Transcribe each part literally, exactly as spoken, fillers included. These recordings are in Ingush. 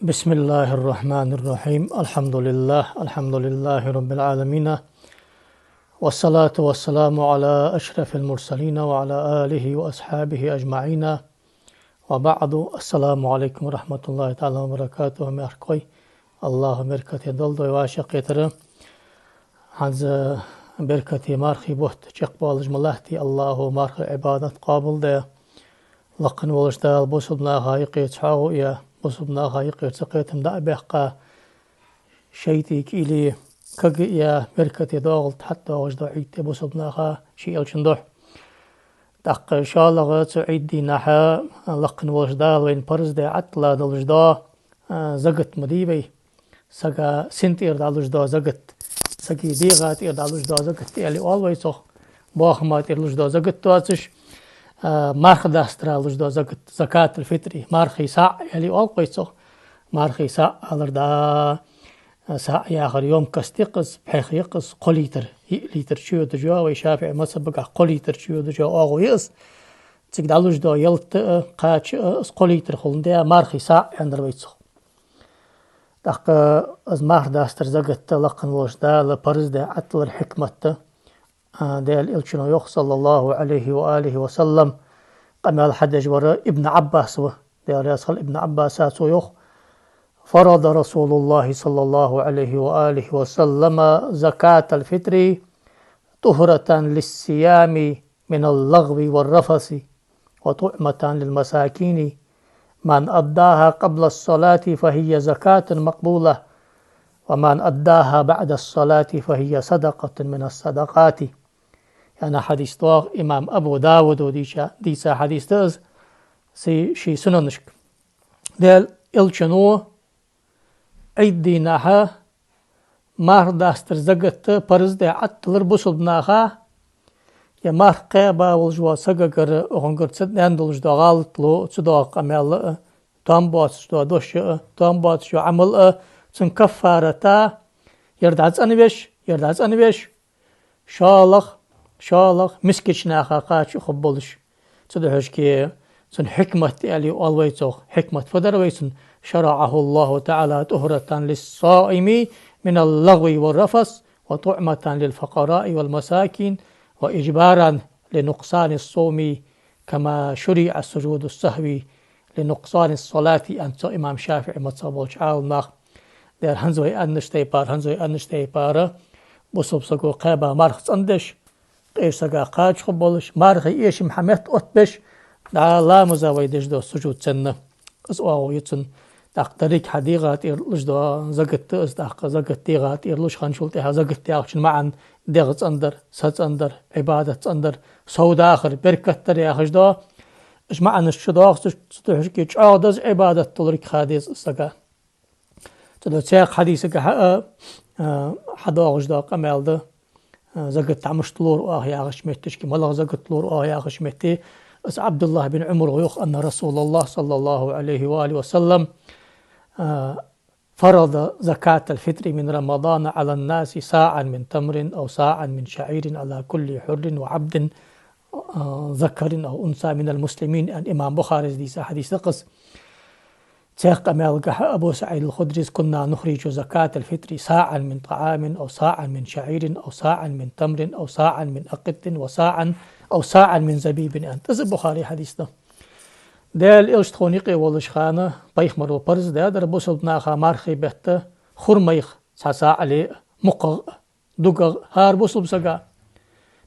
بسم الله الرحمن الرحيم. الحمد لله، الحمد لله رب العالمين. والصلاة والسلام على أشرف المرسلين وعلى آله وأصحابه أجمعين. وبعد، السلام عليكم ورحمة الله تعالى وبركاته. Мехкахой, АллахӀа беркате долда вай вӀашагӀкхетар. ХӀанз беркате мархий бутт чакхбоалаш ма латтий, АллахӀа мархий Ӏибадат къоабалдеш. Лакха волча Дала бусалба наха юкъера цхьоагӀо а, бусалба наха юкъера цакхетам дӀа а баьккха, шайтӀий кӀийле кагий а, беркате доагӀалда хьатӀадоагӀаш дола Ӏийд де бусалба наха ший Элчан духьа. ТӀаккха шоллагӀа цу Ӏийд дийнахьа лакха волча Дала вайна парз даь Ӏаттала долаш дола, а, закат ма дий вай. Сага сина тӀера дӀалуш дола закат, сага дегӀа тӀера дӀалуш дола закат аьле оал вай цох. Бохама тӀера луш дола закат доацаш, а, марха дастара луш дола закат, закатуль-фитри, мархий саӀ аьле оал вай цох. Мархий саӀ алар да, а, саӀ яхар ёмкость я-кх из, пхьегӀа я-кх из, кхо литр, йиъ литр чуйодаш йола, вай ШафиӀий мазхӀабагахь кхо литр чуйодаш йола оагӀув я из. Цига дӀалуш дола ялат а, кхача а, из кхо литр хуландаь, мархий саӀ аьннадар вай цох. ТӀаккха из марха дастара закат лакха волча Дала парз даь Ӏатталара хьикмат, а, Даьла Элчано йоах, صلى الله عليه وآله وسلم, къамаьл хьадеш вар Ибн Ӏаббас ва, Даьла раьза хилва Ибн Ӏаббаса, цо йоах: فرض رسول الله صلى الله عليه وآله وسلم زكاة الفطر طهرة للصائم من اللغو والرفث وطعمة للمساكين، من أداها قبل الصلاة فهي زكاة مقبولة، ومن أداها بعد الصلاة فهي صدقة من الصدقات. Яьнна хьадис да, имам Абу Дауда дийца, дийца хьадис да из, ший, ший сунанашка. Даьла Элчано Ӏийд дийнахьа марха дастара закат парз даь Ӏатталар бусалба наха, е марха кхаьба волаш вола сагагара, укхунгара ца даьнна долаш дола гӀалат а, ца доагӀа къамаьл а, тоам боацаш дола дош а, тоам боацаш йола Ӏамал а, цун каффарата, ер дӀацӀенвеш, ер дӀацӀенвеш, шоллагӀа, шоллагӀа мискача наха кхача а хургболаш. Цудухьа шке цун хьикмат аьле оал вай цох. Хьикмат фу дар вай цун? شرعه الله تعالى طهرة للصائم من اللغو والرفث وطعمة للفقراء والمساكين وإجبارا لنقصان الصوم كما شرع سجود السهو لنقصان الصلاة, аьннад цу имам ШафиӀий мазхӀаб болча Ӏаламнаха. Дера хӀанз вай аьннача тайпара, хӀанз вай аьннача тайпара, бусалба саго кхаьба марха цӀендеш, къеча сага кхача хургболаш, мархий эшам хьаметта оттабеш, дӀа ламаза вай деш дола сужуд санна. Из оагӀув я цун. ТӀаккха деррига хьа дегӀа тӀера луш дола закат да из, тӀаккха закат дегӀа тӀера луш хинначул тӀехьагӀа закат яхачун маӀан дегӀ цӀендар, са цӀендар, Ӏибадат цӀендар, сов дахар, беркат дар яхаш да. Уж маӀанаш чудоагӀаш, цудухьа шке чӀоагӀа деза Ӏибадат долга ха деза из сага. Цудухьа цхьаькха хьадисагахьа а, а, хьадоагӀаш дола къамаьл да, а, закат мишта лору оаха яхача метте, шке малагӀа закат лору оаха яхача метте, из Ӏабдуллахь бин Ӏумара йоах: أن رسول الله صلى الله عليه وآله وسلم, а, فرض زكاة الفطر من رمضان على الناس صاعا من تمر أو صاعا من شعير على كل حر وعبد, а, ذكر أو أنثى من المسلمين, аьнна, имам Бухарес дийца хьадис да-кх из. Цхьаькха къамаьлагахьа Абу СаӀид аль-Худрис: كنا نخرج زكاة الفطر صاعا من طعام أو صاعا من شعير أو صاعا من تمر أو صاعا من أقط وصاعا أو صاعا من زبيب, аьнна. Из а Бухарий хьадис да. Даьла Элча тхона юкъе волча хана пайхамаро парз даьдар бусалба наха мархий бетта хурмайх цхьа саӀ ле а, мукхагӀа а, дугагӀа а, хӀара бусалба сага.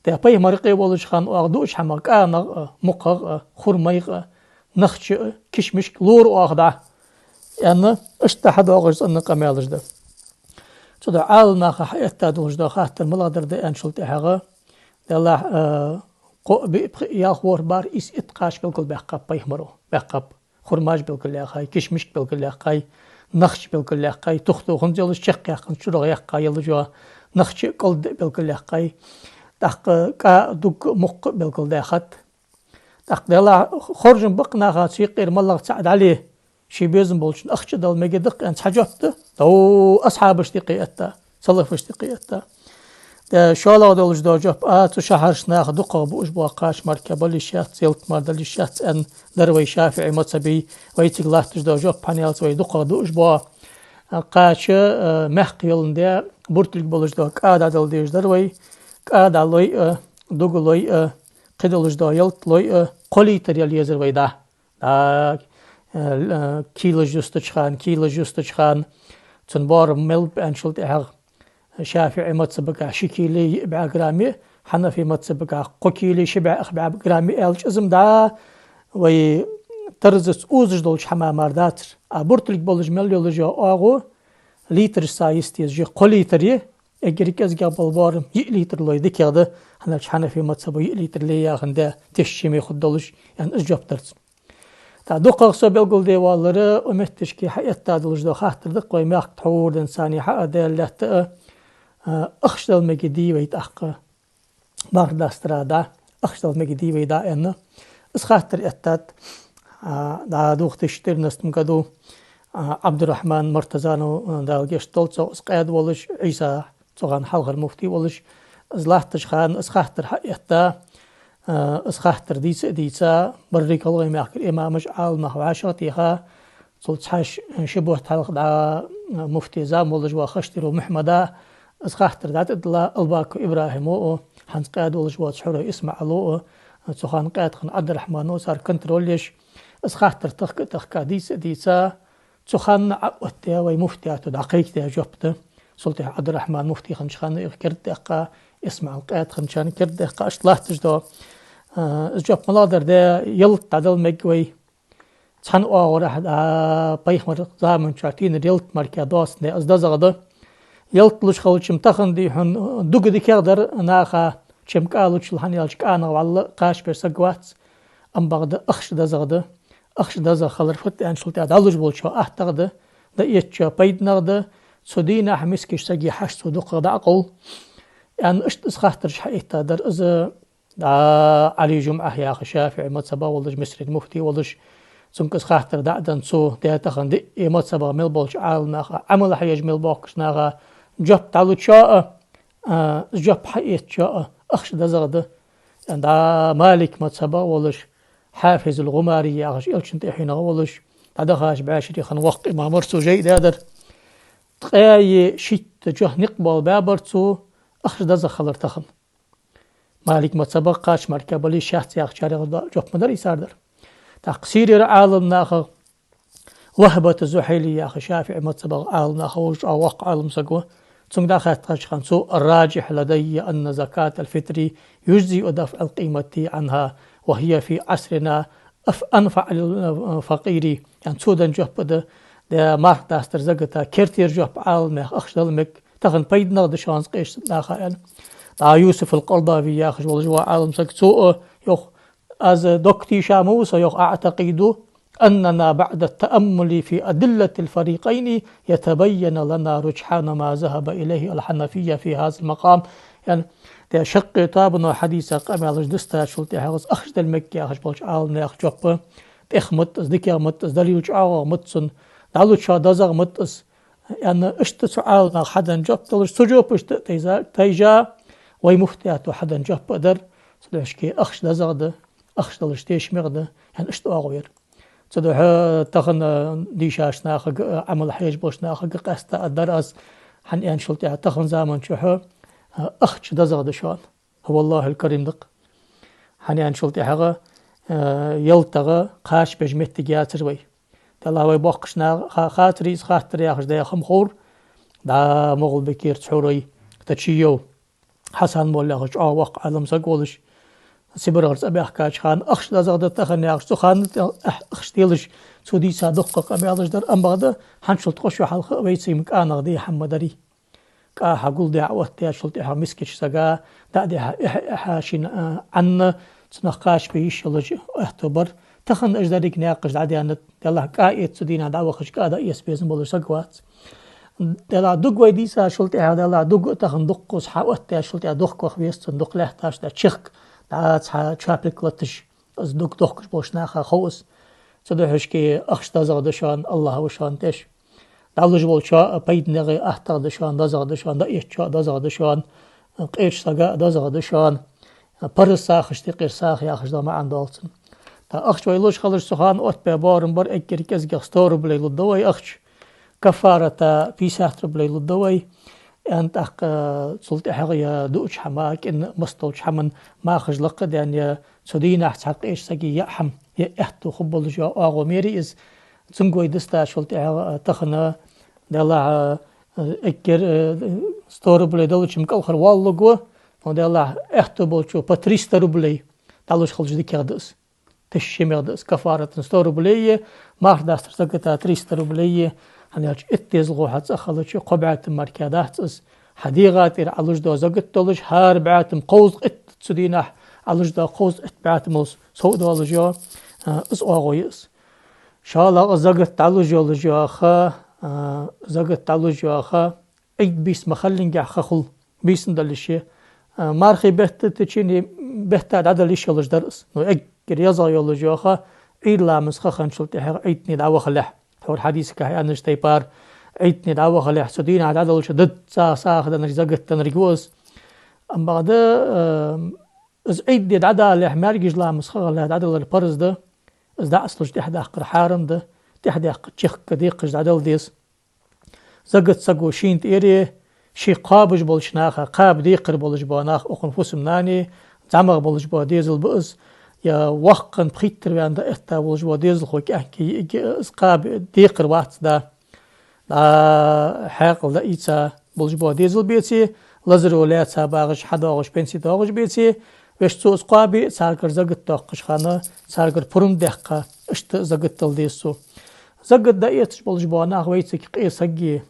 Тхо пайхамар юкъе волча хана оаха дуача хӀамах, кӀанагӀа а, мукхагӀа а, хурмайх а, нахча а, кишмишка лору оаха дӀа, аьнна, иштта хьадоагӀаш цӀена къамаьлаш да. Цудухьа Ӏаламнаха хьаэтта долаш дола хаттар малагӀдар да аьнначул тӀехьагӀа, Деллахь, а, кхоъ, биъ, пхиъ, ялх, ворхӀ, бархӀ, ийс, итт кхача белгалбаьккхаб пайхамаро, баьккхаб. Хурмаш белгалъяьхай, кишмишк белгалъяьккхай, нахча белгалъяьккхай, тух-туханза йолаш, чакхъяьккханза чурагӀа яьккха йолаш йола нахча а, кӀалд а белгалъяьккхай. ТӀаккха кӀа а, дуг а, мукх а белгалдаьхад. ТӀаккха, Деллахь, хоржам ба-кх наха цу юкъера малагӀа цаӀ дӀале, ший безам болчунна ахча дала мегаргда-кх аьнна цхьа жоп да, дов асхьабашта юкъе этта, салафашта юкъе этта. Э, шоллагӀа долаш дола жоп а, цу шахьарча наха дукхагӀа буаш бола кхача мара кхы бала йиш яц, ялат мара дала йиш яц аьнна дар вай ШафиӀий мазхӀабе, вай цига латташ дола жоп хьаналца вай дукхагӀа дуаш бола, э, кхача, э, мехка йоландаь, буртилг болаш дола кӀа дӀадала дезаш дар вай, кӀа дӀалой а, дуга лой а, кхы долаш дола ялат лой а, кхо литр яла езар вай дӀа. ДӀа, э, э, килаш юстача хана, килаш юстача хана, цун боарам мел ба аьнначул тӀехьагӀа, ШафиӀий мазхӀабагахь ши кила йиъ бӀаь грамм я, Хьанафий мазхӀабагахь кхо кила ши бӀаь ах бӀаь грамм я аьлча, из-м дӀа вай тарзаца узаш долча хӀаман мара дацар. А буртилг болаш мел йолаш йола оагӀув литрашца йист езаш я, кхо литр я, эггара кӀезигагӀа бола боарам йиъ литр лой дикагӀа да, хӀана аьлча Хьанафий мазхӀабо йиъ литр ле яхандаь, тешшаме хургдолаш, аьнна, из жоп дар цун. ТӀаккха дукхагӀа со белгалде воаллар, укх метташка хьаэтта долаш дола хаттар да-кх вай мехка тхьовра денз царна хьа а даьллатта а, а, ахча дала мегадий вай тӀаккха марха дастара дӀа, ахча дала мегадий вай дӀа аьнна. Из хаттар эттад, а, да, две тысячи четырнадцатом году, а, Ӏабдуррахьман Муртазанов, а, Дала гешт долда цох, из къаьда волаш, Ӏийса цу хана хьалхара муфти волаш, из латтача хана из хаттар хьаэтта, а, из хаттар дийца а дийца, берригаш гӀалгӀай мехкара имамаш, Ӏаламнах вӀашагӀтеха, цул цхьа ш-, ши бутт хьалха дӀа, а, муфтий зама волаш вола Хаштыров Мухьмада из хаттар дӀатӀадилла, Албаков ИбрахӀимо а, хӀанз къаьда волаш вола Хьурой ИсмаӀало а, цу хана къаьда хинна Ӏабдуррахьмано а, цар контроль еш, из хаттар тахка а тахка, дийца а дийца, цу хана Ӏооттадаь, вай муфтиято дӀакхайкадаь жоп да. Цул тӀехьагӀа Ӏабдуррахьман муфти хиннача хана а кердадаьккха, ИсмаӀал къаьда хиннача хана кердадаьккха, иштта латташ дола, а, из жоп малагӀа дар да, ялат дӀадала мег вай. Цхьан оагӀорахьа, а, пайхамара заман чухь тийнар ялат мара кхы доацандаь, из дезагӀа да. Ялат луш хилча-м тахан, дий хьона, дуга дикагӀа дар наха, чем кӀа лучул, хӀана аьлча кӀанагӀа вӀалла кхача беш саг вац, ам бакъда ахча дезагӀа да. Ахча дезагӀа хилар фуд аьнначул тӀехьагӀа дӀалуш болчоа аттагӀа да, дӀаэцачоа пайданагӀа да, цу дийнахьа мискача сага хьашт цо дукхагӀа дӀакъовл. Аьнна, иштта из хаттараш хьаэтта дар из, дӀа, Ӏали ЖумӀа яха ШафиӀий мазхӀабах волаш, Мисрера муфти волаш, цунга из хаттар дӀа а денна, цо, де тахан диъ мазхӀабах мел болча Ӏаламнаха, Ӏамал хьаеш мел бохкача наха жоп дӀалучоа а, а, жоп хьаэцачоа а ахча дезагӀа да. ДӀа, Малик мазхӀабах волаш, Хьафизул ГӀумари яхаш, Элчан тӀехьенах волаш, дӀадахача бӀаьшере хинна воккха имам вар, цо жай даьдар. Ткъаь шийтта чу никъ бола баьбар цо ахча дезагӀа хилар тахан. Малик мазхӀабах кхача мара кхы бала йиш яц яхачарех жоп ма дарий цар дар. ТӀаккха Сирера Ӏаламнахах, Вахьбат Зухьайли яха ШафиӀий мазхӀабах Ӏаламнахах волаш чӀоагӀа воккха Ӏалам саг ва. Цунга дӀахаьттача хана цо: «الراجح لدي أن زكاة الفطر يجزئ دفع القيمة عنها، وهي في عصرنا أف-، أنفع للفقير». Яъни цо денна жоп да, де марха дастара заката кертера жоп Ӏаламнаха ахча дала мег, тахан пайданагӀа да шоана из къеча наха аьнна. ДӀа, Юсуф ал-Къардави яхаш волаш ва Ӏалам саг, цо а йоах: «Аз дог тийша ма ва со, йоах, أعتقد أننا بعد التأمل في أدلة الفريقين يتبين لنا رجحان ما ذهب إليه الحنفية في هذا المقام». Яъни, де шаккхе тоабано хьадиса къамаьлаш дустачул тӀехьагӀа из ахча дала мег яхаш болча Ӏаламнаха жоп тӀех ма да из, дикагӀа ма да из, далил чӀоагӀагӀа ма да цун, дӀалучоа дезагӀа ма да из. Яъни, иштта цу Ӏаламнаха хьаденна жоп долаш, цу жопашта тайжа-, тайжа, вай муфтиято хьаденна жоп а дар, цудухьа ахча дезагӀа да, ахча далаш тешамегӀа да, яъни, иштта оагӀув яр. Цудухьа тахан дийшача нахага а, Ӏамал хьаеш болча нахага а къаьстта аргдар аз, хӀана аьнначул тӀехьагӀа тахан заман чухь, а, ахча дезагӀа да шоана. هو والله الكريم да-кх. ХӀана аьнначул тӀехьагӀа, а, ялатагӀа кхача беш моттиг яцар вай. Делахь вай боккхача наха ха-, хацарий из хаттар яхаш да яха ма ховра, дӀа, МагӀалбикера цхьорой Тачиев Хьасан-молла яхаш чӀоагӀа воккха Ӏалам саг волаш, СибрегӀара цӀабаьхкача хана ахча дезагӀа да тахан яхаш, цу хана тӀа ахча делаш, цо дийца дуккха къамаьлаш дар, ам бакъда хӀанзчул ткъо шу хьалха а вайцига-м кӀанагӀа де хӀама ма дарий. КӀа хьагулдаь Ӏооттадаьчул тӀехьагӀа мискача сага дӀа а дихьа, эхь а эхьа, шийна, а, Ӏанна цунах кхача бе йиш йолаш аьттув бар. Тахан уж деррига наькъаш дӀадаьннад, делахь кӀа эца цу дийнахьа дӀавахача кӀа дӀаэца безам болаш саг вац. Делахь дуг вай дийцачул тӀехьагӀа, делахь дуг а тахан дуккха из хьаоттадаьчул тӀехьагӀа дохка ваха веза цунна, дукха лаьттача тӀа чехка дӀа цхьа чоапилг латташ, из дуг дохкаш болча наха хов из. Цудухьа ахча дезагӀа да шоана, АллахӀ ва шоана теш. ДӀалуш волчоа а пайданегӀа, аттагӀа да шоана, дезагӀа да шоана, дӀаэцачоа а дезагӀа да шоана. къеча сага а дезагӀа да шоана. Парз сагӀашта юкъера сагӀа яхаш дола маӀан долаш да. ТӀаккха ахча вай луш хилча, цу хана оттабаь боарам бар, эггара кӀезигагӀа сто рублей лургда вай ахча. Каффарата пятьдесят рублей лургда вай. Аьнна тӀаккха цул тӀехьагӀа е дуача хӀаман, кӀен мас долча хӀаман махаш лакха а даьнна, е цу дийнахьа цхьа къеча сага яа хӀама, е аьттув хургболаш йола оагӀув мара я из. Цунга вай дистачул тӀехьагӀа, тахан, делахь, эггара, э, сто рублей даллача-м кӀалхарвоалалургва, но, делахь, аьттув болчо по триста рублей дӀалуш хилча дикагӀа да из. Тешаме да из, каффарата сто рублей я, марха дастара заката триста рублей я, хӀана аьлча итт дезалхо хьа цӀагӀа хилча, кхо бӀаь тума мара дац из. Хьа дегӀа тӀера Ӏалуш дола закат долаш, хӀара бӀаь тума кховзткъа итт, цу дийнахьа Ӏалуш дола кховзткъа итт бӀаь тумал сов долаш йола, а, из оагӀув я из. ШоллагӀа, закат дӀалуш йолаш йола ха, а, закат дӀалуш йола ха, Ӏийд бийса ма хиллинге ха хул, бийсанна дала йиш я. А, мархий бетта тӀа чуни бетта дӀадала йиш йолаш дар из. Но эггара езагӀа йолаш йола ха, Ӏуйра ламаза ха хинначул тӀехьагӀа Ӏийдане дӀавахалехь. Тхьовра хьадисагахь аьннача тайпара, Ӏийдане дӀавахалехь, цу дийнахьа дӀадалча дизза сагӀа деннарг, закат деннарг ва из. Амма бакъда, а, из Ӏийдане дӀадалалехь, маьркӀажа ламаза ха гӀалехь дӀадалар парз да, из дӀа а ца луш тӀехьадаккхар хьарам да, тӀехьадаьккхача чехка декхаш дӀадала деза. Закат саго шийна тӀера, ший кхоабаш болча наха, кхаба декхар болаш бола нах, укхун фусам-нана, зӀамагӀа болаш бола дезал ба из, е воккха пхийттара ваьнна дӀаэтта волаш вола дезалхо, кӀаьнк, йиӀиг, из кхаба декхар вац да. ДӀа хьаькъал дӀаийца болаш бола дезал беце, лазаро лаьца багӀаш, хьадоагӀаш, пенси доагӀаш беце, вешта цо из кхоабе, царгара закат доаккхача хана царгара пурам даьккха, иштта закат дала деза цо. Закат дӀаэцаш болаш бола нах вайцига къе саг а,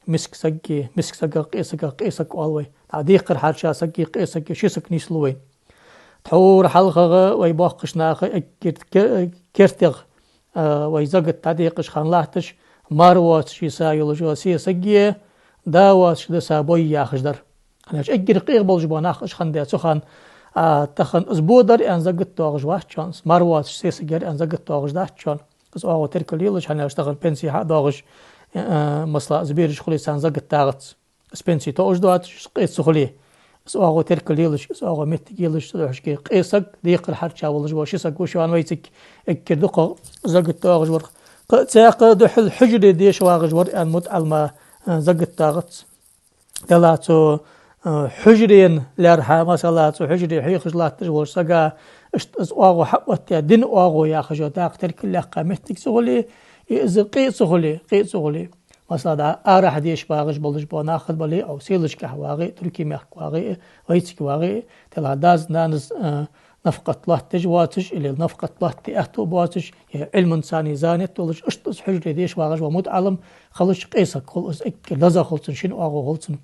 миска саг а, миска сагах, къе сагах къе саг оал вай. ДӀа декхар хьарча саг а, къе саг а, ши саг нийслу вайна. Тхьовра хьалхагӀа вай боккхийча наха эггара ке-, кертегӀа, а, вай закат дӀадекъаш хинна латташ, мар воацаш йиса йолаш йола се саг а, да воацаш диса бой яхаш дар. ХӀана аьлча эггара къегӀа болаш бола нах уж хиннад цу хана, а, тахан из бо дар аьнна закат доагӀаш вац шоана, мар воацаш се саг яр аьнна закат доагӀаш дац шоана. Из оагӀув теркал лелаш, хӀана аьлча тахан пенси хьа а доагӀаш, а, масала, из бераш хуле, царна закат дагӀац. Из пенси тоъаш доацаш, из къе ца хуле, из оагӀув теркал лелаш, из оагӀув моттиг елаш, цудухьа шке къе саг, декхар хьарча волаш вола ши саг ва шоана вайцига эггара дукхагӀа закат доагӀаш вар. Кхы а цхьаькха духьал хьужаре деша вагӀаш вар аьнна мутаӀаллима, а, закат дагӀац. Делахь цу, а, хьужарена лаьрхӀа, масала, цу хьужаре хьехаш латташ волча сага иштта из оагӀув хьаоттаяь, дина оагӀув яхаш йола дакъа теркал яьккха моттиг ца хуле, и из къе ца хуле, къе ца хуле. Масала, дӀа арахьа деша багӀаш болаш бола нах хиннабале, ав селочкахьа вагӀе а, Турке-мехка вагӀе а, вайцига вагӀе а, делахь дас-нанас, а, нафакъат лоаттадеш воацаш, или нафакъат лоаттаде аьттув боацаш, е Ӏилманца занят волаш, иштта из хьужаре деша вагӀаш вола мутаӀаллим хилча, къе саг хул из, эггара дезагӀа хул цунна, шин оагӀув хул цунна.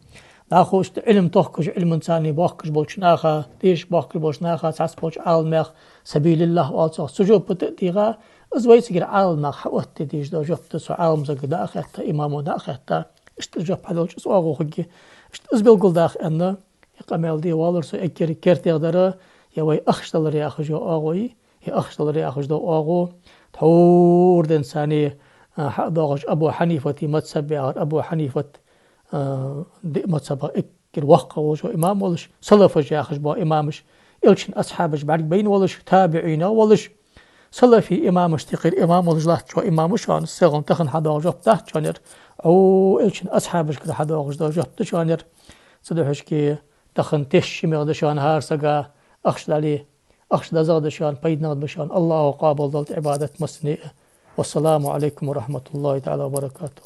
ДӀахо иштта Ӏилма тохкаш, Ӏилманца бохкаш болча наха, деша бохкаш болча наха, цхьаболча Ӏаламнаьха, сабилиллахӀ оал цох, цу жопа тӀа а дийгӀа, из вайцигара Ӏаламнаха хьаоттаде дезаш дола жоп да, цу Ӏалам сага дӀа а хетта, имамо дӀа а хетта, иштта жоп хьадолча из оагӀув хургья. Иштта из белгалдаха аьнна, е къамаьл де воаллар со, эггара кертегӀа дар, е вай ахча далар яхаш йола оагӀув я, е ахча далар яхаш дола оагӀув, тхьовра денз царна, а, хьадоагӀаш Абу Хьанифата мазхӀаб яхар, Абу Хьанифат, а, диъ мазхӀабах эггара воккхагӀа волаш вола имам волаш, салафаш яхаш бола имамаш, Элчан асхьабаш бӀаргабайна волаш, табиӀинех волаш, салафий имамашта юкъера имам волаш латташ вола имам ва шоана, селхан тахан хьадоагӀа жоп дац шоана ер. Ӏо, Элчан асхьабашкара хьадоагӀаш дола жоп да шоана ер. Цудухьа шке тахан тешаме да шоана хӀара сага ахча дале, ахча дезагӀа да шоана, пайданагӀа да шоана. АллахӀа къоабалдолда Ӏибадат массане а. والسلام عليكم ورحمة الله تعالى وبركاته.